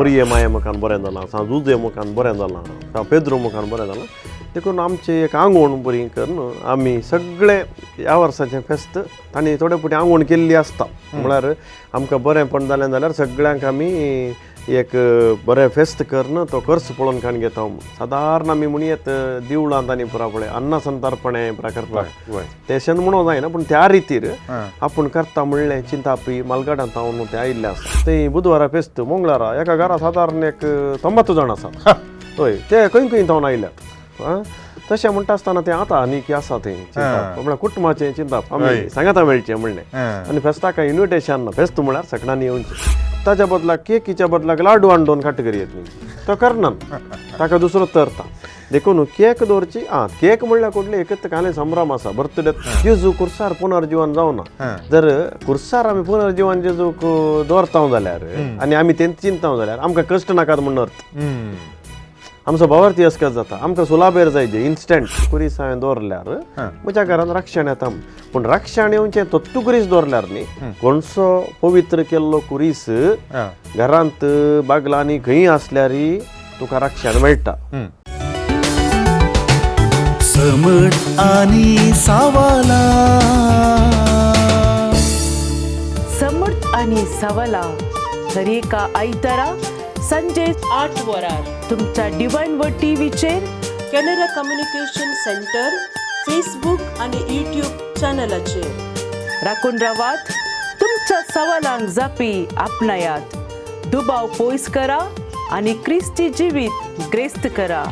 मोरये माये मुखान बरें जालां, सांत जुजे मुखान बरें जालां, सांत पेद्रू मुखान बरें जालां. देखून आमचें एक आंगवण बरी करून आमी सगळे ह्या वर्साचें फेस्त तांणी थोडे फावटी आंगवण केल्ली आसता. म्हळ्यार आमकां बरेंपण जालें जाल्यार सगळ्यांक आमी एक बरें फेस्त करून तो खर्च पळोवन काण घेता म्हूण. सादारण आमी म्हणयेत दिवळांत आनी पुरा पळय अन्ना संतर्पणे पुरा करता तेशें म्हणूंक जायना, पूण त्या रितीर आपूण करता म्हणलें चिंतापी मालगाडांत हांव ते आयिल्ले आसा. ते बुधवारा फेस्त, मंगळारा एका घरा सादारण एक 90 जाण आसात. हय, ते खंय खंय थावन आयल्यात. आं, तशें म्हणटा आसतना तें आतां आनी आसा तें चिंताप, म्हळ्यार कुटुंबाचें चिंताप आमी सांगाता मेळचें म्हणलें. आनी फेस्ताक कांय इन्विटेशन ना, फेस्त म्हळ्यार सगळ्यांनी येवचें. ताच्या बदलाक केकीच्या बदलाक लाडू हाडून काटकरी येत न्ही, तो करना, ताका दुसरो तरता. देखून केक दवरची. आं, केक म्हणल्यार कुडले एकच काले संभ्रम आसा. बर्थडे जेजू कुर्सार पुनर्जीवन जावना. जर कुर्सार आमी पुनर्जीवन जेजूक दवरता जाल्यार आनी आमी तें चिंतता जाल्यार आमकां कश्ट नाकात म्हूण अर्थ. आमचो भावार्थी असकत जाता, आमकां सुलाबेर जाय जे इन्स्टंट कुरीस हांवें दवरल्यार म्हज्या घरान रक्षण येता. पूण रक्षण येवचें तत्तू कुरीस दवरल्यार न्ही, कोणसो पवित्र केल्लो कुरीस घरांत बागलांनी खंय आसल्यार तुका रक्षण मेळटा. समट आनी सावाला. समर्थ आणि सवला दरेका आयतारा संजे 8 वरार तुमच्या डिवायन वर्ड टीव्हीचेर, कॅनरा कम्युनिकेशन सेंटर फेसबूक आणि यूट्यूब चॅनलाचेर. राखून रावात, तुमच्या सवालांक जापी आपणायात, दुबाव पयस करा आनी क्रिस्ती जिवीत ग्रेस्त करा.